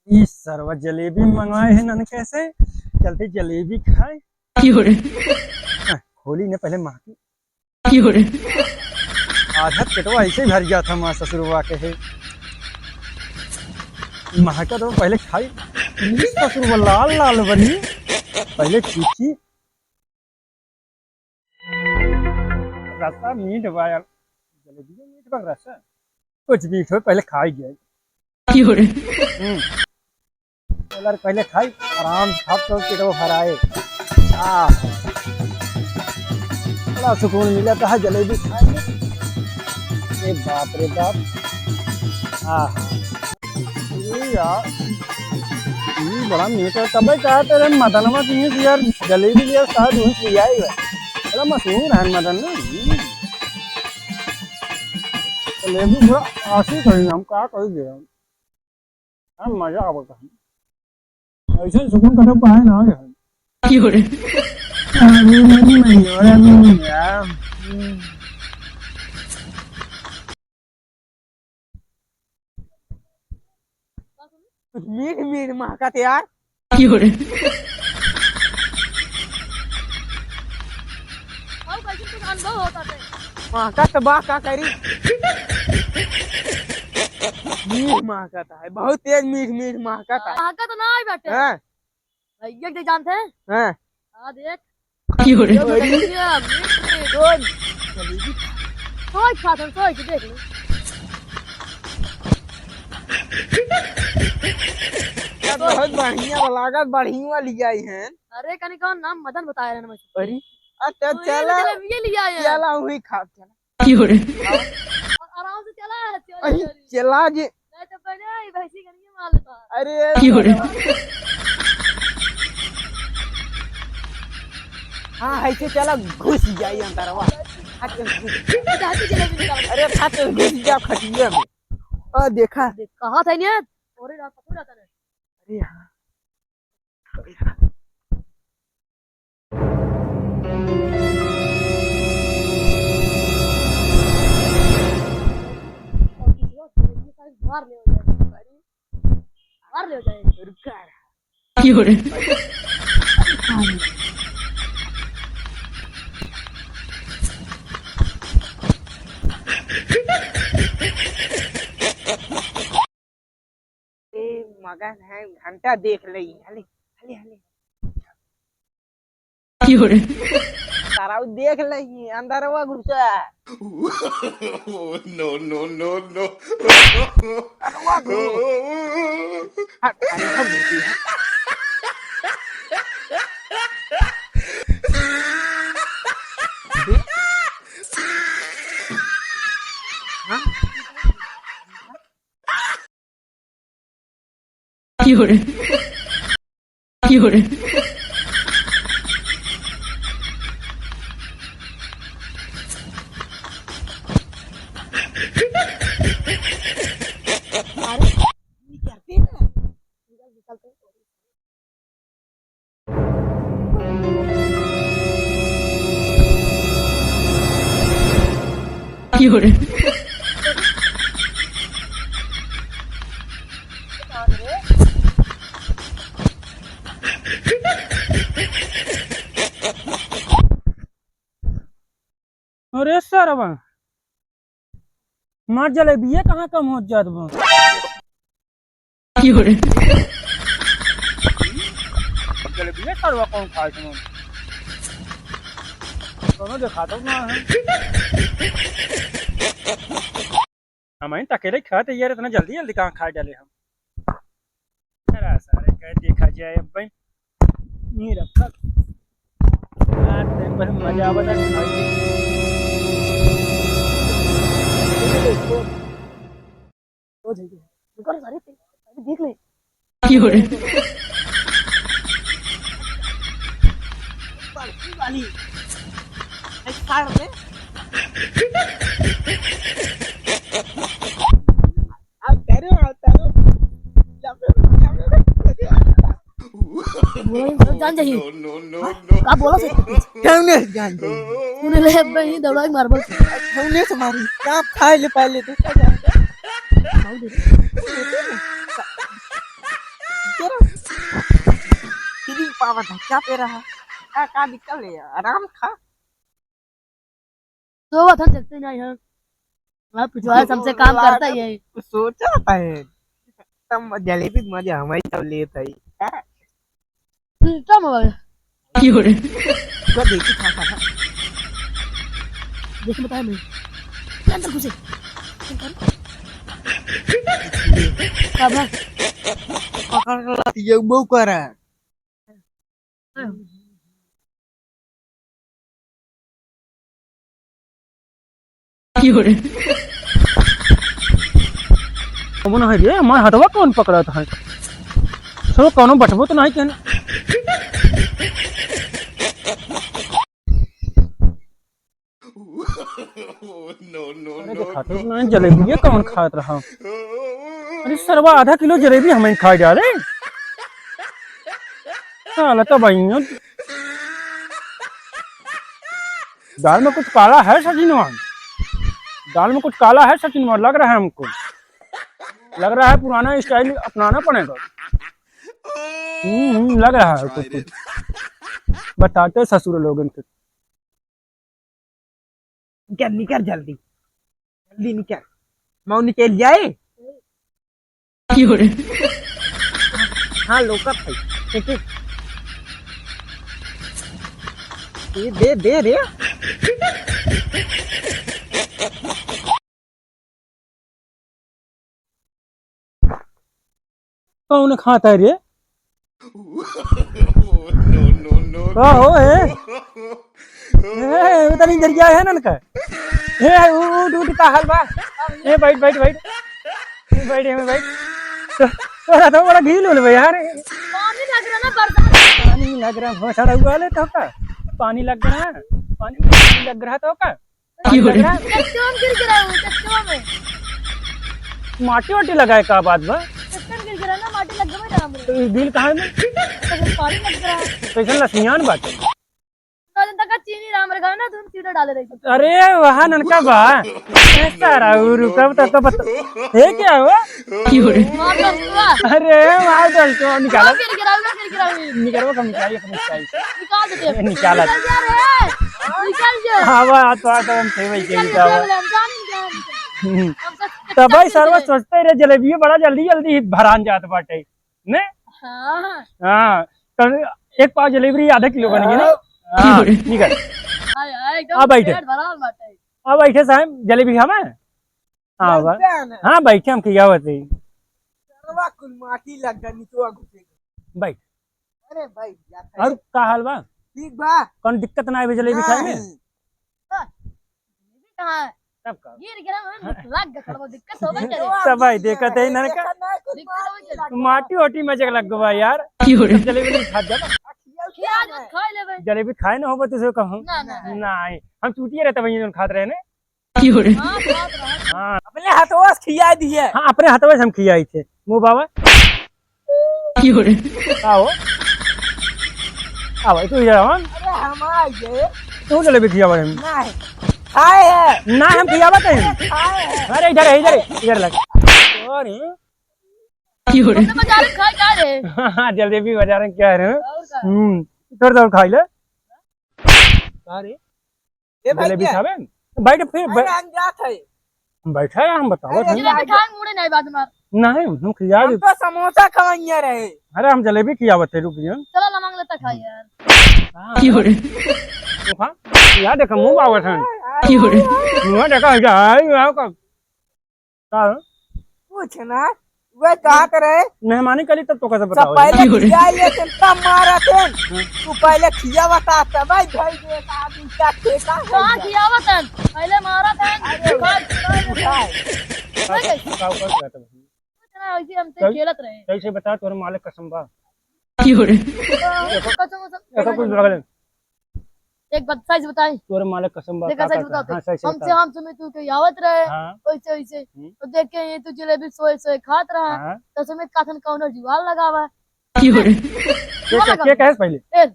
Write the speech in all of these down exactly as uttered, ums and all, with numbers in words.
ई सरवा जलेबी मंगाए हैं ननके से, चलते जलेबी खाए। क्यों रे? हाँ, खोली ने पहले महकी। क्यों रे? आधा पेटवा ऐसे ही भर गया था माँ ससुरवा के है। महका तो पहले खाई। ई ससुरवा लाल लाल बनी। पहले चीखी। रसा मीठ बा यार। जलेबी मीठ बा रसा। कुछ मीठ हो, पहले खाई जाए। क्यों रे? हम्म। चल यार, पहले खाई, आराम से खा तो पेट भराए। आह। बड़ा सुकून मिला था जलेबी खाए में। अरे बाप रे बाप। आह। अरे यार, ई बड़ा मीठ है। तबे कहा तेरे मदनवा की यार जलेबी यार शायद वहीं से आई है। बड़ा मशहूर है मदन ना। जलेबी बड़ा आशिक है, हम का कही दे। हाँ, मजा आवत है। ऐसे सुकून कतौ पाए ना हो यार। क्यों रे? अरे, नहीं, नहीं, अरे, नहीं, यार। कुछ मीठ मीठ महकत यार। क्यों रे? और कैसे कुछ अनुभव होता है? महकत बा, का करी? मीठ महकत है, बहुत तेज मीठ मीठ महकत है। महकत ना आई बाटे। हाँ। भैया के जानते हैं? हाँ। आ देख। क्यों रे? ये भैया, मीठ मीठ। कौन? सोच खात हन, सोच देख ले। बहुत बढ़िया लागत, बढ़िया वाली आई है। अरे कनी कौन नाम मदन बताए रहे ना मुझे। अरे, अच्छा, तू ये चला। चला, ये लिया है। चला, वही खा, चला। क्यों रे? और आराम से चला, चला, अरे, चला। चला जे। नहीं तो बने, ये भैंसी कनी मार लेता। अरे, क्यों रे? हाँ, ऐसे चला, घुस जाई अंदरवा। हट, घुस। जाती जलेबी निकाल। अरे, हट, घुस जा खटिया में। आ, देखा। देख, कहा था इन्हें? अरे, रात पकड़ जाता है। अरे, हाँ। क्यों रे? ए, मगन है, घंटा देख लई। हले, हले, हले। क्यों रे? तारा उ देख लई, अंदरवा घुसा। No, no, no, no। अंदरवा घुस। हट, अंदर घुसी है। हाँ? क्यों रे? क्यों रे? अरे, निकलते ना। निकल, निकलते। क्यों रे? अरे सरवा, मार जलेबिये कहाँ कम होत जात बा? क्यों रे? जलेबिये सरवा कौन खाए तुम? दोनों देखा तो ना है। हम ही तो अकेले खाते यार, इतना जल्दी जल्दी कहाँ खाए डाले हम। जरा सारे कह देखा जाए अब भाई। नहीं रखा। यार, तेरे पर मजा आवता है खाए के। हो जाएगी। रुको ना सारे, अभी देख ले। क्यों रे? बड़की वाली। ऐ साइड में। अब तैरो, अब तैरो। या फिर, या फिर, बोलो, जान जाइए। No, no, no, हाँ? No। का बोला से? कौने जान जाइए? सुन ले, अब नहीं दौड़ा मारबल। कौने से मारी? का खाए ले पहले तो। खाओ दे। के रहा। Feeling पावा था, क्या पे रहा? का, का दिक्कत ले, आराम खा। तो वो था, देखते नहीं है। हाँ, पिछवाड़ा से हमसे काम करता ही है। कुछ सोचा था है। तब जलेबी के मजा हमारी तब लेत है। हाँ। हम्म, कम हो गया। की हो रे? क्या देखी था, था, था? देख बताया मैं। क्या अंदर घुसे? अंदर। अब ना। पकड़ के लाती है, वो कर रहा है। हाँ। की हो रे? कौन है रे? हमार हथवा कौन पकड़त है? सो कौनो बचबो तो नहीं कहना। अरे देखात नहीं, जलेबी ये कौन खात रहा? अरे सरवा आधा किलो जलेबी हमें खा डाले। साला तो भाई, दाल में कुछ काला है सचिनवा, दाल में कुछ काला है सचिनवा, लग रहा है हमको, लग रहा है पुराना style अपनाना पड़ेगा। हम्म, हम्म, लग रहा है कुछ, कुछ। बताते ससुर लोगन के। निकर, निकर जल्दी, जल्दी निकर। मऊ निकल जाए। की हो रे? हाँ, लोकत है। ठीक है। ये दे, दे रे। कौन खाता है रे? का हो है? ए, उधर ही जरिया है ना इनका। ए, उ-, उठ, उठ, का हाल बा? ए, बैठ, बैठ, बैठ। ए, बैठ, ए, बैठ। तो, तोरा तो बड़ा घी लोल बा यार। पानी लग रहा ना, बरसात। पानी लग रहा, भोसड़ा हुआ ले तो का? पानी लग रहा, पानी लग रहा तो का? की हो रे? कच्चो में गिर गिरा हूँ, कच्चो में। माटी वाटी लगाए का बात बा? कच्चो में गिर गिरा ना, माटी लग गई ना हमरे। तो ई दिल कहाँ में? तो पानी लग रहा है। कैसन लसियान बाटे? तो दिन तक चीनी रहा हमरे घर ना, तुम चीनी डाले रही। अरे वहाँ ननका बा। ए सारा उ रुकब तो, तो बता। हे क्या हुआ? की हो रे? मार दो उसको। अरे मार दो उसको, निकालो। गिर गिरा, गिर गिरा। निकालो, कम निकालिए, कम निकालिए। निकाल देते हैं। निकाला। निकल जा रे। निकल जा। हाँ, वो तो, तो हम थे वही के निकल जा, निकाल। हम जान, जान। हम्म। हम सब तो भाई, कितना सरवा दे दे। सोचते रहे, जलेबियो बड़ा जल्दी, जल्दी भरान जात बाटे, ने? हाँ। हाँ, तो एक पाव जलेबी आधा किलो बन गई ना? हाँ। हाँ, निकल। हाय, हाय, एकदम आ बैठे। पेट भरान बाटे। आ बैठे साहब, जलेबी खावे? हाँ, बा-, जानते हैं ना। हाँ, बैठे हम खियावत ही। सरवा कुल माटी लग गई, निचवा घुसे गई। बैठ। अरे भाई, या और का हाल बा? ठीक बा। कौन दिक्कत ना आवे जलेबी खाए में? नहीं। हाँ। कहाँ है? तब का? गिर गिरा, हाँ। लग गया, थोड़ा बहुत दिक्कत होगा क्या रे? सब भाई, देखत है इन्हन का। देखा ना, कुछ दिक्कत होगा क्या? माटी ओटी में जग लग गवा यार। की हो रे? जलेबी नहीं खात जाना। खिया दे, खा लेबे। जलेबी खाए ना होबे तो से कहूँ। ना, ना, ना। नहीं, हम चूतिया रहते भैया जौन खात रहे ने। की हो रे? हाँ, खात रहे। हाँ। अपने हथवा से खिया दिए। हाँ, अपने हथवा से हम खियाई थे। मुँह बाबा। की हो रे? का हो? आ भाई, तू इधर आवा। अरे, हम आ गए। तू जलेबी खियावा है। नहीं। खाए है। ना, हम खियावा कहीं। खाए है। अरे, इधर है, इधर है, इधर लग। अरे। की हो रे? तो बाजार में खाए क्या रे? हाँ, जलेबी बाजार में क्या है रे? और का? हम्म, इधर दौड़ खाई ले। का रे? ए भाई जलेबी क्या? खाबे? बैठ फिर, अरे बै-, हम जात है। हम बैठा है, हम बतावत अरे हैं। जलेबी खाए मुड़े नहीं बात मार। नहीं, हम खिया हम दे। तो समोसा खवाइए रहे। अरे हम जलेबी खियावत है, रुक जा। चलो ना मांग लेता खाई यार। हाँ। की हो रे? तो खा, खिया देख, मुँह बावत है। की हो रे? मुँह देखा, जा, आई, आओ का। का? कुछ ना, वह कहत रहे। मेहमानी करी तब तो कैसे सब बताओ? पहले की हो रे? खिया ले, तब मारा थे। हाँ। तू पहले खिया बता, तब भाई भाई ये आदमी का ठेका है। कहाँ खिया बता? पहले मारा था। अरे, भाई, भाई। उठाए। का, का, का, का, का, कुछ ना, ऐसे हमसे कल-, खेलत रहे। कैसे बता, तोरे मालिक कसम बा। की हो रे? तो कसम, कसम। ऐसा कुछ लगा ले। एक बात सच बताई। तोरे मालिक कसम बा, देखा, का, सच का, बताओ का? हाँ, सच हमसे, बता। हमसे में तू के आवत रहे, हाँ। वैसे, वैसे। हम्म। तो देख के ये तू जलेबी सोए, सोए खात रहा, हाँ। तो उसमें काथन कौनो जुगाड़ लगावा। की हो रे? के, जुगाड़ के, लगावा। के कहे पहले? ए।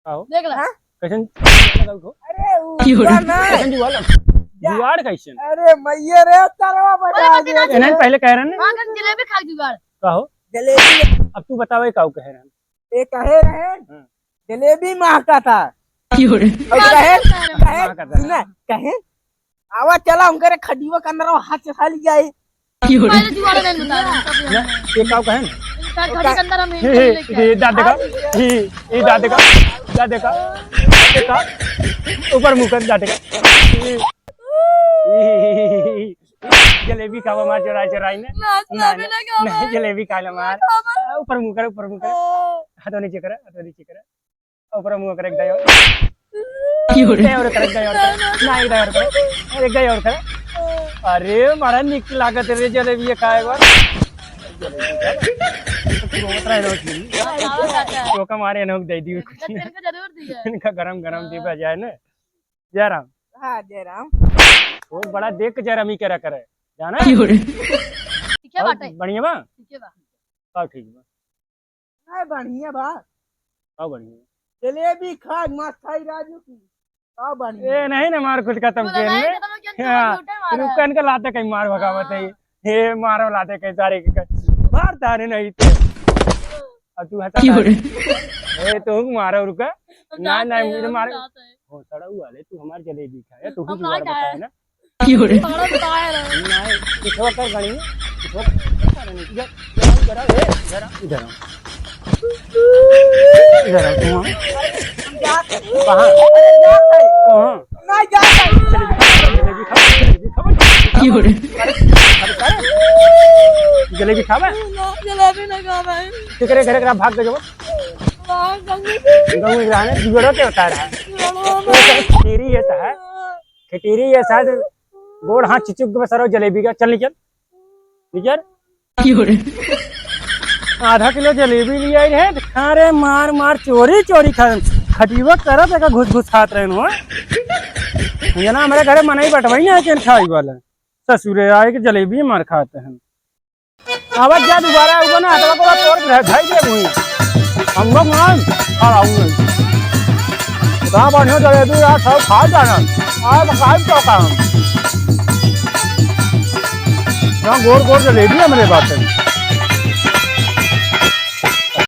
आओ। देख ले। हाँ? कैसन जुगाड़ लगाऊ हो? अरे, उ की हो रे? जुगाड़ ना। कैसन जुगाड़ लगाऊ? जा। जुगाड़ कैसन? अरे, मैये रे, तरवा बजा अरे, दे। इन्हन पहले कह रहे ना। हाँ, हम जलेबी खा जुगाड़। का हो? जलेबी। अब तू बतावे काऊ कहे रहन? ये कहे रहे, हाँ। जलेबी महका था। क्यों रे? और कहे, कहे, महका था। सुना, कहे, आवा चला, उनके रे खडियो के अंदर हाथ से खा लिया है। क्यों रे? पहले जुआड़ा नहीं बताया, तब ना, ये काऊ कहे ना? इनका खड़ी के अंदर हम ये, ये, ये दाँत देखा, ये, ये दाँत देखा, दाँत देखा, देखा, ऊपर मुँह कर दाँत देखा। ये, ये, जलेबी खावा मार चोराई चोराई ने। ना, ना, ना, ना, ना, जलेबी खाए ला मार। ना खावा। आ, ऊपर मुँह करे, ऊपर मुँह करे। ओ। हाथों नीचे करे, हाथों नीचे करे। ऊपर मुँह करे, एक दाई और। क्यों रे? एक दाई और करे, एक दाई और करे। ना, एक दाई और करे। एक दाई और करे। अरे, बड़ा निक लागत रे जलेबी खाए बा। जलेबी खाए बा। तो खावा जाता है। तो का मारे ना दे दी कुछ। इनका जरूर दिया। इनका गरम गरम हाँ। दीपा जाए ना। जयराम। हाँ, जयराम। वो बड़ा देख के जयराम ही करा करे, जाना? क्यों रे? ठीक है, और बाटे। बढ़िया बा? ठीक है बा। का ठीक बा? नहीं, बढ़िया बा। का बढ़िया? जलेबी खा, मस्त खाई राजू की। का बढ़िया? ए, नहीं ना मार खुद खत्म बोला, के नहीं ने। खत्म किया, हाँ, झूठे मारा। रुक, इनका लाते कहीं मार भगावत है। हाँ। हे मारो लाते कहीं सारे के कहीं। मार तारे नहीं थे। अब तू हटा क्यों रे? ए, तो हूँ मारो रुका। ना, ना, ना, मुझे मारे। हो, सड़ऊ वाले, तू हमार जलेबी खाए, तू ही हम जुगाड़ ना खाए। बताए ना। क्यों रे? पागल बताए रहे। नहीं, कुछ और कर गणी, कुछ और कर गणी। इधर, इधर आओ, ए, इधर आओ, इधर आओ। इधर आओ, तुम आओ। हम जाते हैं। कहाँ? अरे, जाते हैं। कहाँ? नहीं जाते हैं। जलेबी खाओ, जलेबी खाओ, जलेबी खाओ। क्यों रे? अरे, अरे, अरे। जलेबी खावे? ना, जलेबी ना खावे। केकरे घरे के भाग के जब? भाग गंगे। गंगे के रहने, बिगड़ो के होता रहा। बिगड़ो में। तेरी ये तो है। खिटीरी ये शायद गोड़ हाथ चिचुक के बस रहो जलेबी का। चल निकल, निकल। क्यों रे? आधा किलो जलेबी ले आई रहे, खा रे मार मार, चोरी चोरी खा, खटियो करत एका घुस घुस खात रहन हो। ये ना हमारे घरे मनई बटवाई ना है, केन खाई वाला। ससुरे आए के जलेबी मार खाते हैं। अब जा दोबारा आऊंगा ना, हथवा को तोड़ के धई दे वहीं। हम लोग ना खड़ा हूँ। इतना बढ़िया जलेबी यार, सब खा जाना। आज खाई तो काम। यहाँ गोर गोर जलेबी हमरे बात है।